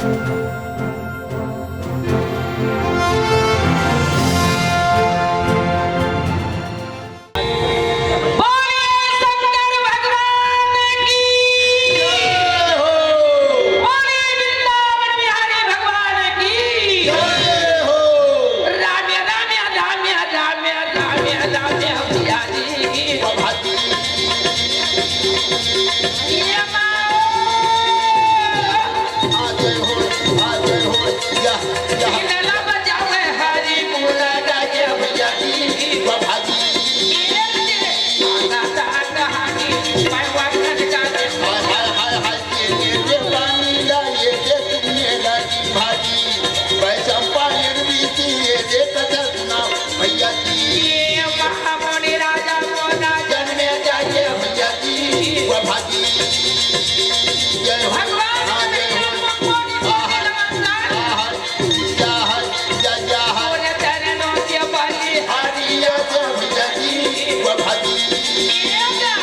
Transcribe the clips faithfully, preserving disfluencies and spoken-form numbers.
बोलिए शंकर भगवान की। जय हो। बोलिए वृंदावन बिहारी भगवान की। जय हो। राम, राम, राम, राम, राम, राम, राम, भैया जी। बाबा जी। ये माँ। आ जय हो, आ जय हो, या, या। इनला बजावे हरी मुला गाजे भैया जी। बाबा जी। ये जे, आना ता कहानी, मैं वाकन गाजे। हाय, हाय, हाय, हाय, ये, ये, ये पानी ला, ये, ये तुमने ला की भाजी। भाई चंपा ये बीती, ये, ये कथा सुना। भैया जी। ये महामुनि राजा मोरा जन्मे जाइए भैया जी। वो भाजी। जय हो। भगवान हाँ, के जय हो। प्रेम को कोटि कोटि आहा, नमस्कार। आहा, जय हो, जय, जय हो। मोरे चरणों के बलि हरिया जय भैया जी। वो भाजी। ये जा,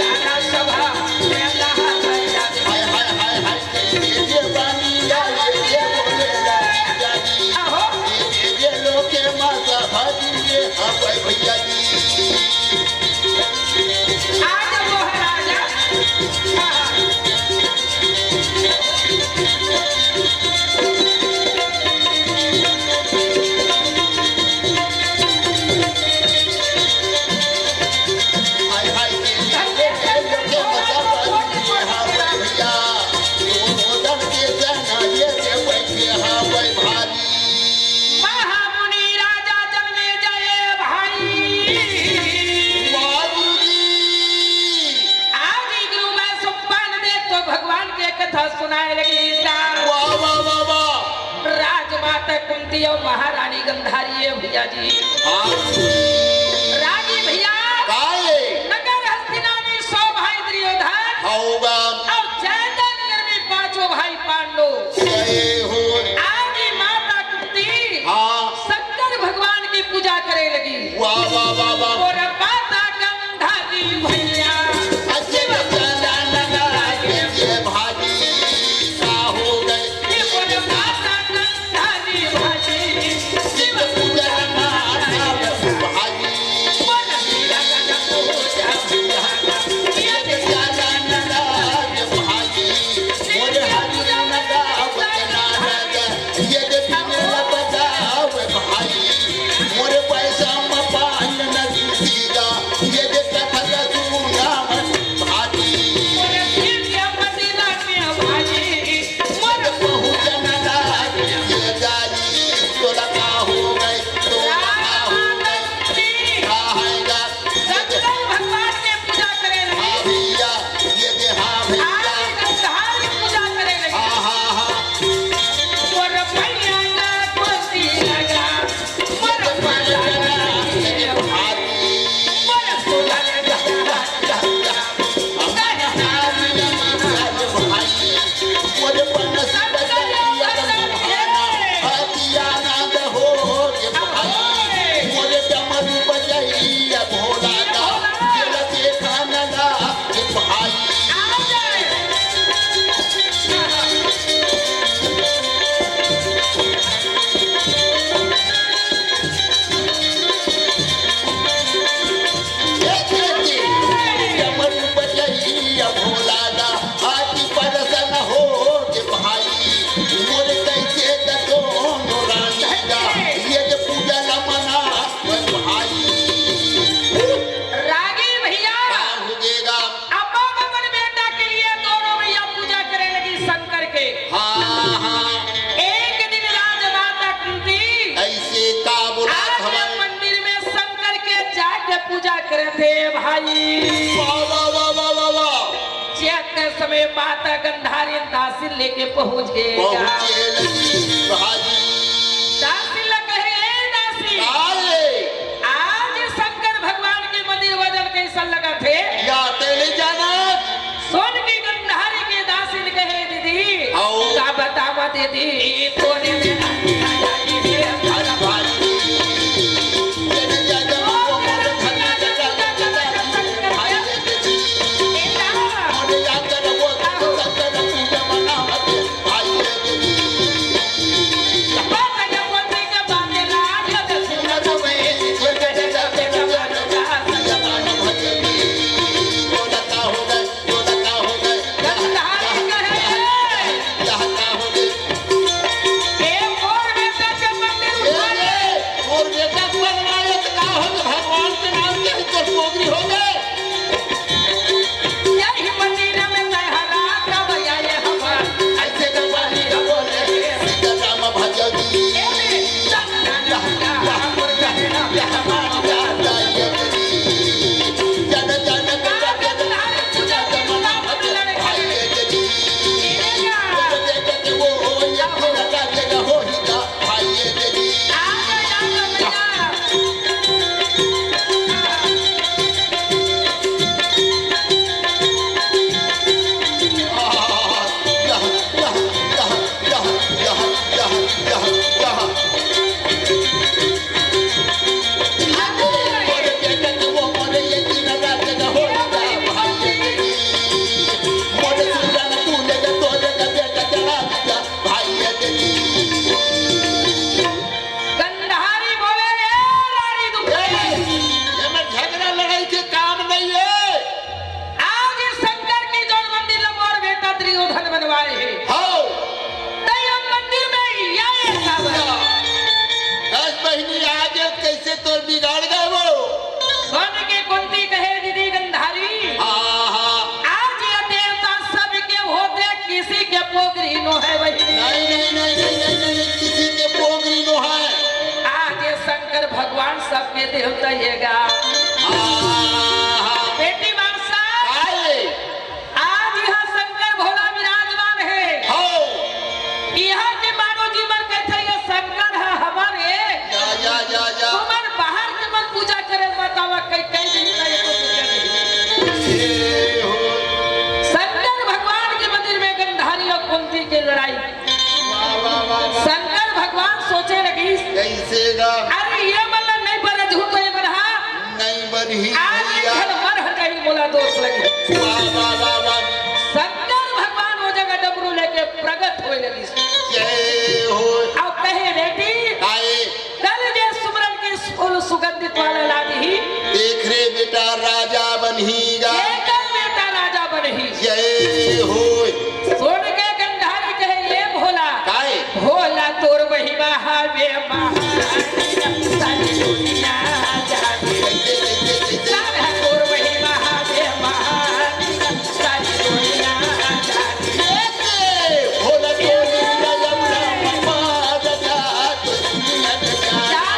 गाना सभा में लहर भैया जी। हाय, हाय, हाय, हाय। ये, ये पानी या, ये, ये बोले ला, या जी। आहो। ये, ये, ये लोके माता भाजी ये, हाँ भाई भैया जी। आज वो है राजा। हाँ। हाय, हाय, ये, ये, ये, ये लोके माता भाजी ये, हाँ भाई भैया। दोनों दल के सेना ये, ये बैठे, हाँ भाई भाजी। महामुनि राजा जन्मे जाए भाई। वाह गुरु जी। आज ही गुरु मैं सुपान दे तो भगवान के कथा सुनाए लगी था। वाह, वाह, वाह, वाह। राजमाता कुंती और महारानी गंधारी है भैया जी। हाँ। रागी भैया। काहे? नगर हस्तिनापुर सौ भाई दुर्योधन। होगा। और चैतन्य नगर में पांचों भाई पांडव। जय हो। आगे माता कुंती हाँ। शंकर भगवान की पूजा करे लगी। वाह, वाह, वाह, वाह। और माता गंधारी भैया। अच्छे बच्चा जान लगा, ये भाजी का हो गए। ये और माता गंधारी भाजी। शिव पूजा माता भाजी। शंकर भगवान के पूजा करे रहे। हाँ भैया, ये दे, हाँ भैया। आज गंधारी पूजा करे रहे। हाँ, हाँ, हाँ। मोर पैया ना कोसी लगा, मोर पैया ना, मोर सुधा लगा। रागी भैया, अब अपन बेटा के लिए दोनों भैया पूजा करे लगी शंकर के। हाँ, हाँ। एक दिन राजमाता कुंती ऐसे का बोला आज मंदिर में शंकर के जाके पूजा करे थे भाई। वाह, वाह, वाह। जैसे समय माता गंधारी दासी लेके पहुंच गए। पहुंचे लगी भाई। दासी लग रहे हैं, दासी। आज शंकर भगवान के मंदिर वजन कैसन लगा थे? या तेरे जाना। सोन की गंधारी के दासिन कहे, "दीदी, का बतावा दीदी, तोरे में बिगाड़ गए वो। सुन के कुंती कहे, दीदी गंधारी, हाँ, हाँ। आज ये देवता सबके होते, किसी के पोगरी नो है बहिनी। नहीं, नहीं, नहीं, नहीं, नहीं, नहीं, किसी के पोगरी नो है। आज ये शंकर भगवान सबके देवता येगा। हाँ, हाँ। बेटी मानसा, आए। आज यहाँ शंकर भोला विराजमान है। हो। यहाँ के मानो जी मन कहते, ये शंकर है हमारे। या, या, या, या। तुमन बाहर के मन पूजा करे, बतावा कई, कई दिन का ये तो पूजा नहीं। ये हो। शंकर भगवान के मंदिर में गंधारी और कुंती की लड़ाई। वाह, वाह, वाह, वाह। शंकर भगवान सोचे लगी, कैसे गा? अरे ये मन नहीं पर झूठ तो ये मन हा। नहीं बनी आज भैया। एक घर मर हर कहीं बोला दोष लगे। वाह, वाह, वाह, वाह। शंकर भगवान वो जगह डमरू लेके प्रगट होए लगी। जय हो। अब कहे बेटी, आए। कल जे सुमरन की फूल सुगंधित वाला लादी ही। देख रे बेटा, राजा बनहीगा। ये कल बेटा राजा बनही। जय हो। सुन के गंधारी कहे, ये भोला, काय? भोला तोर महिमा हावे महान, सारी दुनिया जाने। सारा तोर महिमा हावे महान, सारी दुनिया जाने। भोला तोर महिमा महान, सारी दुनिया जाने।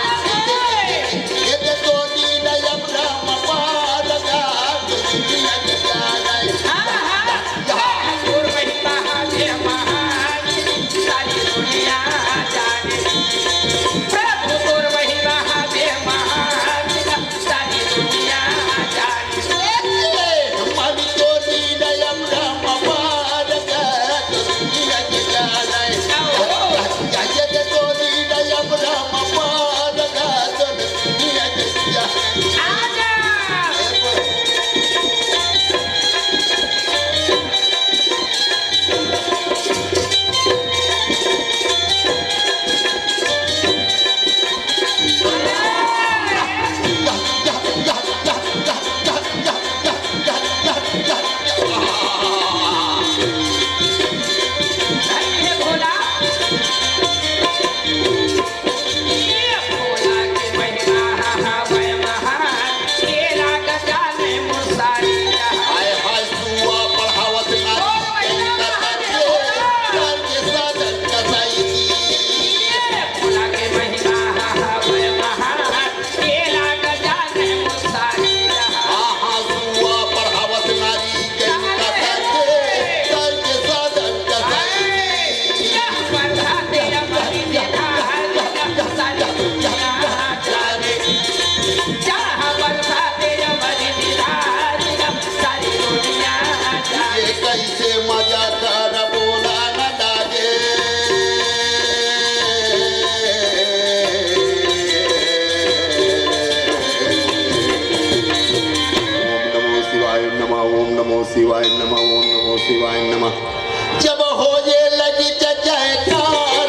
ये कैसे मजा करबो ना न लागे। ओम नमो शिवाय नमः, ओम नमो शिवाय नमः, ओम नमो शिवाय नमः। जब हो ये लगी जय जयकार,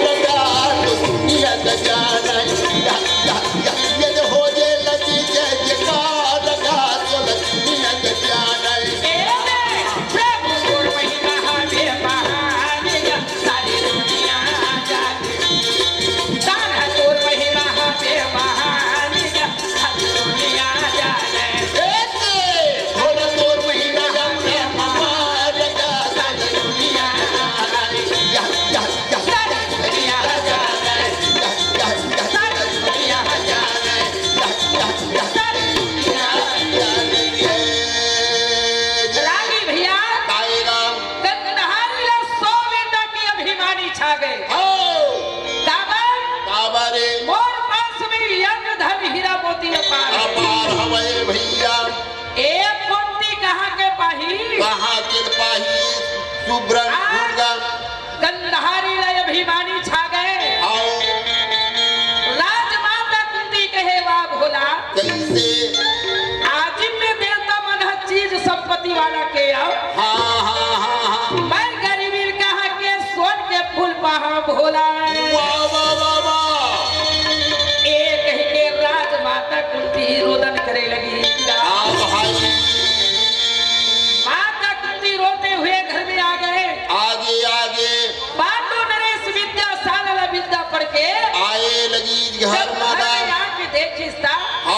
दुनिया जाने। या, या, या, ये हो ये लगी जय जयकार, दुनिया जाने। रागी भैया, काएगा। गंधारी ला सौ बेटा के अभिमानी छा गए। हो। काबर? काबर रे? मोर पास में यज्ञ धन हीरा मोती अपार है। अपार हवय भैया। ए कुंती कहाँ के पाही? कहाँ के पाही? सुब्रन आज दुर्गा। गंधारी ला अभिमानी छा गए। आओ। राजमाता कुंती कहे, वाह भोला। कैसे? आजिम में देवता मन ह चीज संपत्ति वाला के आओ। हाँ, हाँ, हाँ, हाँ। मैं गरीबी कहाँ के सोन के फूल पाहा भोला। वाह, वाह, वाह, वाह। एक ही के राजमाता कुंती रोदन करे लगी। हाँ भाई। माता कुंती रोते हुए घर में आ गए। आगे, आगे। पांडु नरेश विद्या सालल विद्या पढ़ के आए लगी घर जब घर माता। में आके देखिस ता, हाँ,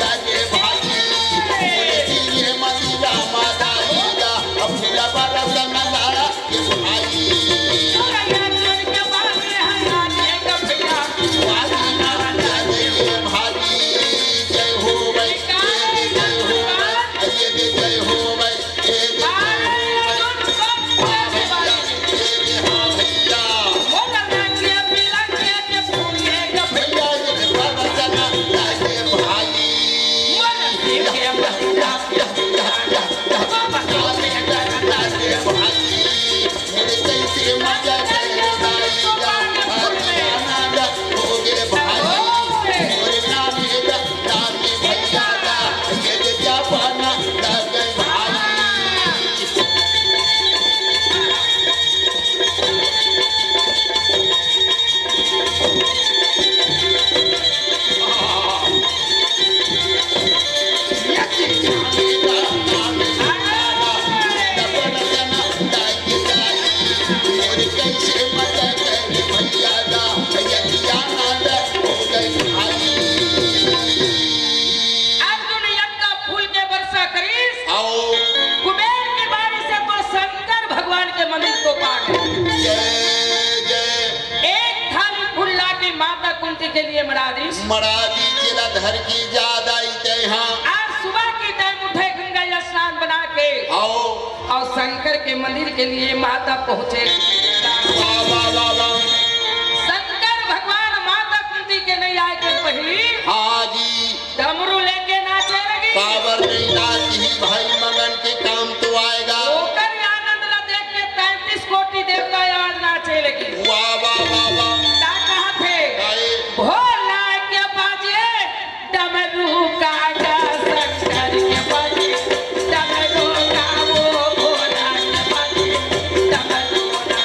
लागे भाई। बोले सीने मदिरा माता ईदा, अब फूला बरस न लागे भाई। वाली ना लागे भाई। जय हो भाई, जय हो भाई, जय हो भाई। अर्जुन यज्ञ फूल के वर्षा करिस। आओ। कुबेर के बारिश से तो शंकर भगवान के मंदिर तो पा गए। जय, जय। एक थाली फूल ला के माता कुंती के लिए मड़ा दिस। मड़ा दी, जेला धर के जादा आई तय हाँ। आज सुबह की टाइम उठे, गंगा स्नान बना के आओ। और शंकर के मंदिर के लिए माता पहुंचे। वाह, वाह, वाह, वाह। शंकर भगवान माता कुंती के नहीं आए के पहली हाँ जी। डमरू लेके नाचे लगी। काबर नहीं नाचही भाई, मंगन के काम तो आएगा। ओकर आनंद ला देख के तैंतीस कोटि देवता आज नाचे लगी। वाह, वाह, वाह, वाह। का कहा थे? अरे। भोला के बाजे डमरू का, का शंकर के बाजे डमरू का, वो भोला के बाजे डमरू का।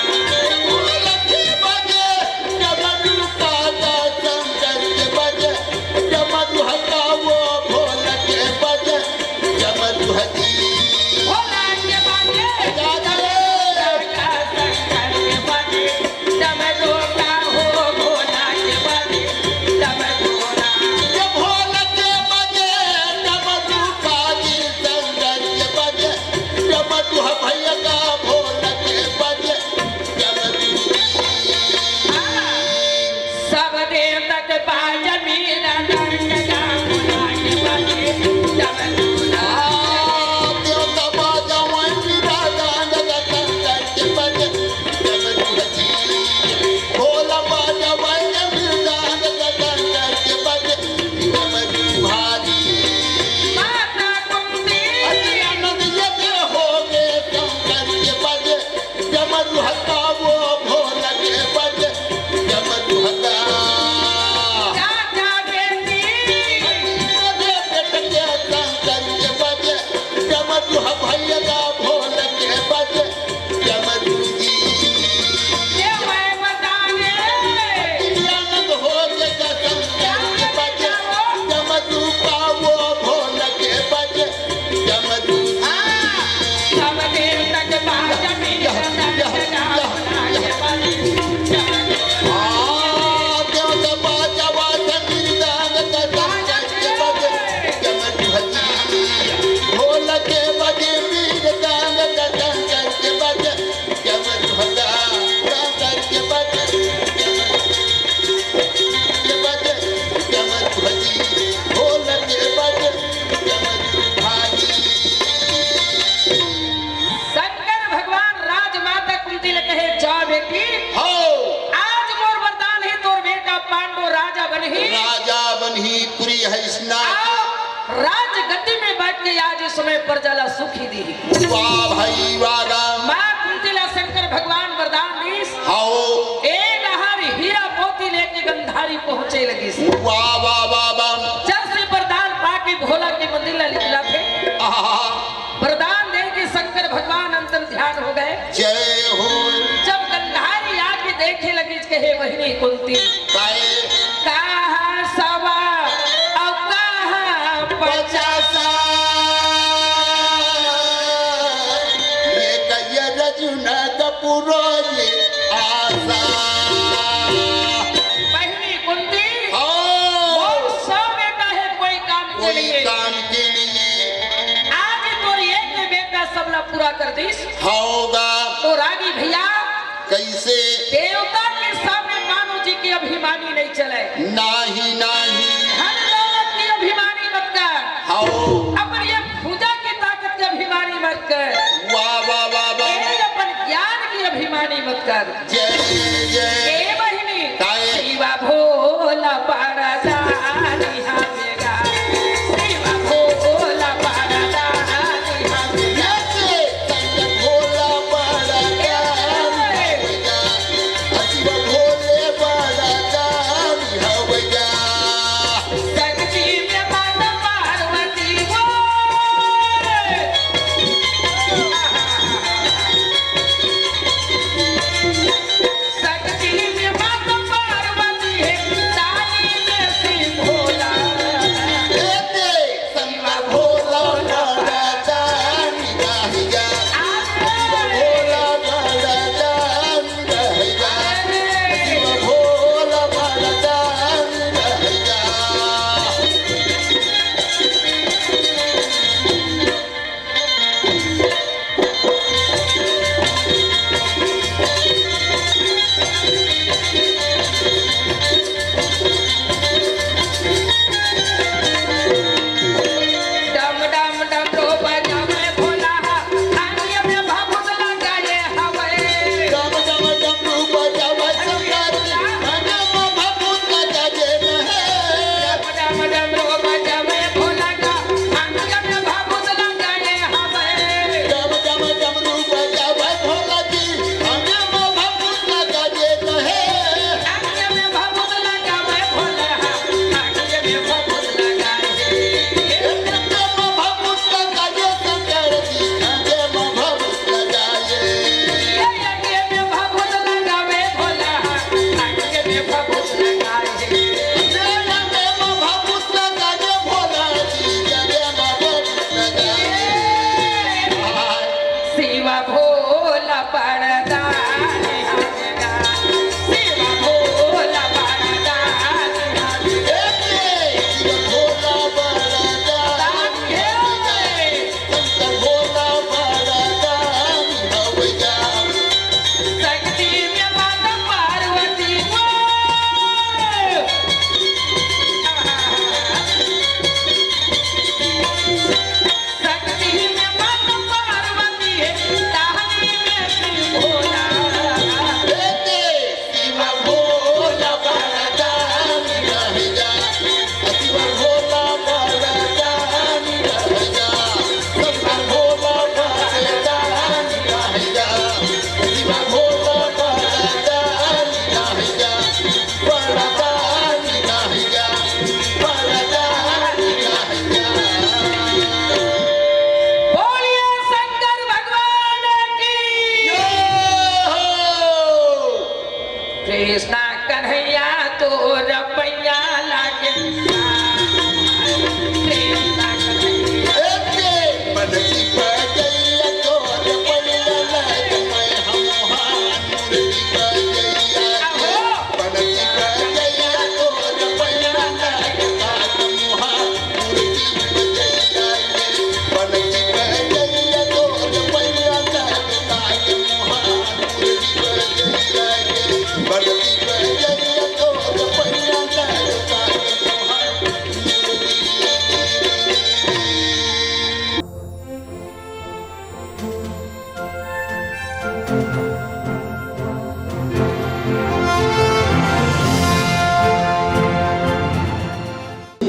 पूरी है स्नान। आप राजगद्दी में बैठ के आज इस समय प्रजा ला सुखी दी। वाह भाई वाह राम। माँ कुंती ला शंकर भगवान वरदान दीस। हाओ। ए डहर हीरा मोती लेके गंधारी पहुँचे लगिस। वाह वाह वाह वाह। जब से वरदान पाके भोला के मंदिर ला निकला थे। आहा। वरदान दे के शंकर भगवान अंतर ध्यान हो गए। जय हो। जब गंधारी आके देखे लगिस, कहे बहिनी कुंती, काय? कहाँ सवा अउ कहाँ पचासा। पचासा। ये कहिया रजुना का पुरोली आशा। बहिनी कुंती, हाँ। मोर सौ बेटा है, कोई काम के कोई लिए। काम के लिए। आज तोर एक बेटा सबला पूरा कर दीस। होगा। तो रागी भैया, कैसे? देवता के सामने मानव जी के अभिमानी नहीं चले। नाही, नाही। धन दौलत के अभिमानी मत कर। हाओ। अपन ये भुजा की ताकत के अभिमानी मत कर। वाह, वाह, वाह, वाह। ये अपन ज्ञान की अभिमानी मत कर। जय, जय। ए बहिनी, काय? शिवा भोला पाड़ा जानी हमें शिवा भोला पड़दा